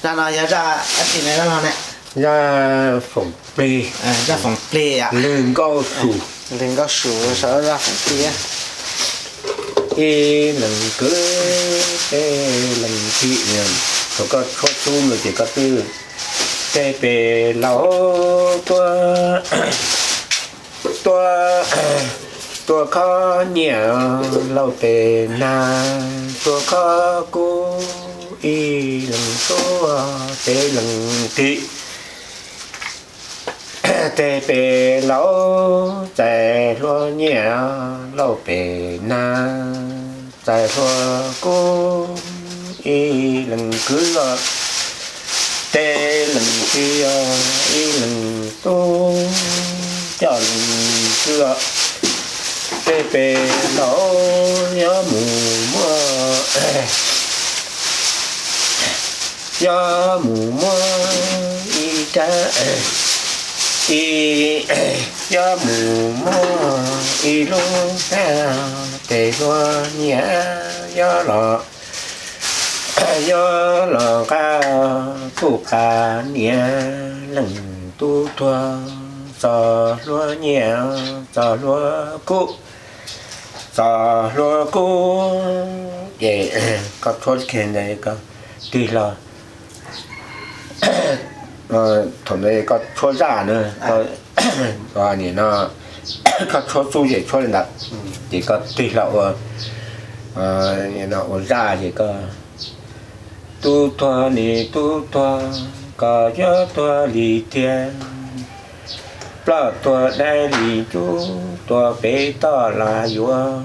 Zaj no yog zaj dab tsi ne? Zaj foom plig, zaj foom plig, lwg nkauj su, lwg nkauj su, zaj foom plig. Ib leeg kwv, peb leeg tij, thaum koj tshuab xub no ces koj twb, tej pem laus tuaj, tuaj, tuaj khob nyiaj, laus pem nag tuaj khob kub, ib leeg tub, peb leeg tij. Tej pem laus txais hlua nyiaj, laus pem nag txais hlua kub, ib leeg kwv los, tej leeg tij, ib leeg tub, coj leeg kwv. Tej pem laus yuav mus muab, yuav mus muab ib rab, ib, yuav mus muab ib lub rab, tes hlua nyiaj yuav los, yuav los nqa kuj qas niam. Leej tub tuag txo hlua nyiaj, txo hlua kub, txo hlua kub. Ces koj tshuab kiag ntawd koj tig hlo. Thaum ntawd koj tshuab zaj na, nim no koj tshuab xub ces tshuab li ntawd, ces koj tig hlo ua, ua zaj ces koj, tub tuag nim tub tuag, koj yuav tuag li tiag. Ploj tuag dai li cub tuag peb toj las yuav,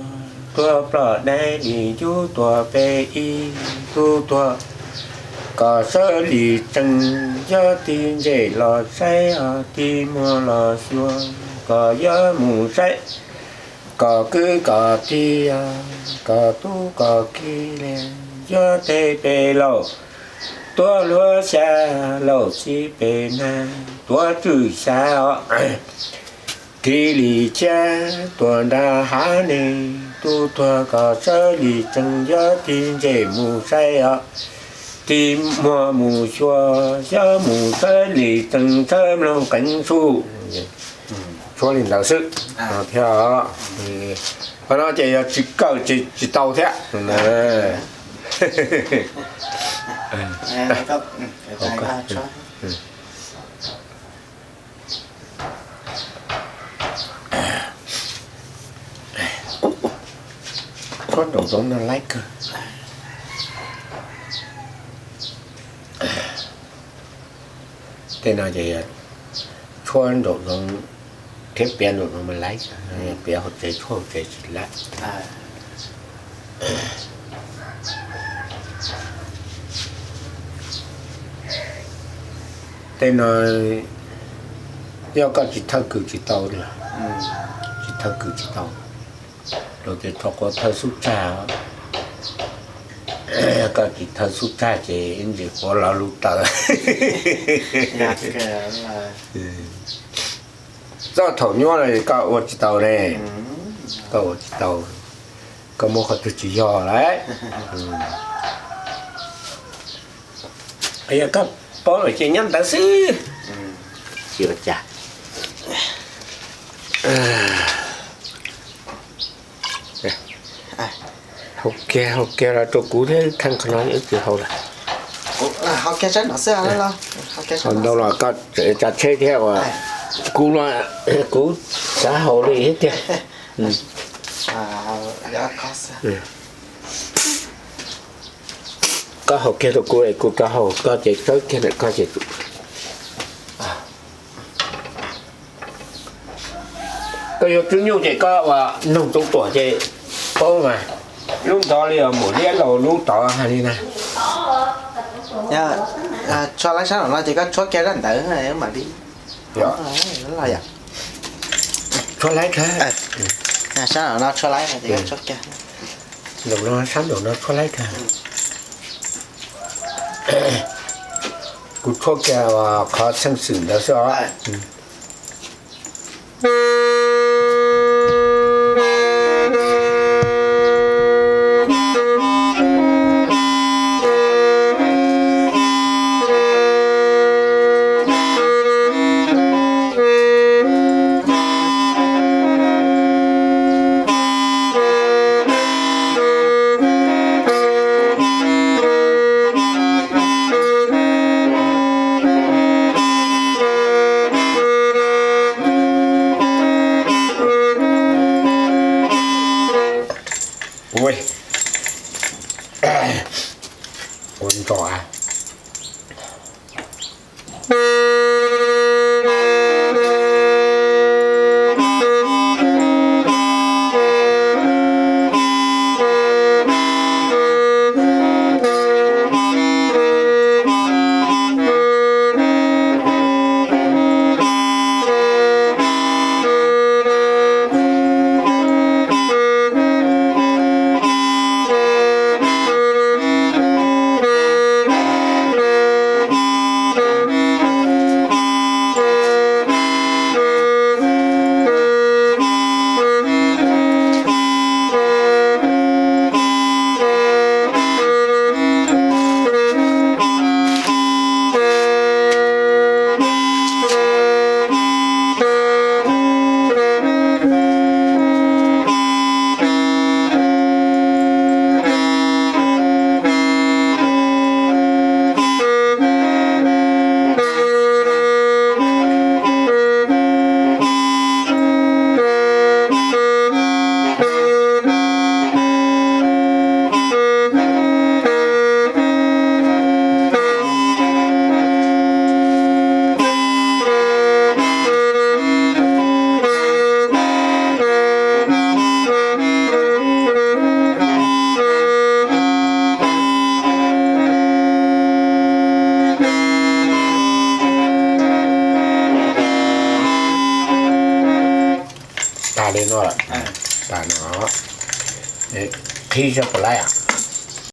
tuag ploj dai li cub tuag peb ib tub tuag. Koj sawv li tsees, yuav tig ntses los saib, ho tig muag los xyuas, koj yuav mus saib, koj kwv koj tij, koj tub koj ki li. Yuav tej pem laus tuaj luag xya, laus txib pem nag tuaj tswm xya os. Tig li cia tuaj nram hav neeg, tub tuag koj sawv li tsees, yuav tig ntses mus saib os, tig muag mus xyuas, yuav mus sawv li tsees sawv mloog qeev su. Tshuab li ntawd xwb thiab. Qhov no ces yog tsis kawm ces tsis tau thiab. Tshuab nraum zoov no laib kawg. Tej no ces tshuab nraum zoov thiab piav nraum zoov mas laib, piav hauv tsev tshuab hauv tsev tsis laib. Tej no yog koj tsis thawj kws tsis tau li, tsis thawj kws tsis tau. Luag tias tshuab quav thawj xub tsag, koj tsis thawj xub tsag ces ib ntsis quav los lub taws. Txoj thaum nyuaj no koj ua tsis tau ne, koj ua tsis tau, koj muab qhov twg tsis yog lawm. Yog koj paub lawm ces nyob ntawd xwb. Hau kiag hau kiag los rau kuv thiab, kheej qhov no wb tsis hau lawm. Hau ntau los koj tsa tsheb thiab uas kuv no, kuv xav haus li thiab tiag. Koj haus kiag rau kuv, kuv rov haus, koj ces tsawb kiag ntawm koj ces. Koj yuav tswb nyuj ces koj ua noog tub tuam ces paub mas, lub ntawd li mus liab laus lub tod hais li na. Tshuab laib sab nraum no ces koj tshuab kiag zaj ntawd mam li. Tshuab laib kawg. Sab nraum no tshuab laib ces koj tshuab kiag. Nraum no sab nraum no tshuab laib kawg. Kuv tshuab kiag qhov txheej xwm ntawd xwb os. Ua ntso a. Tas li no, tas no, qhib zog puas laib?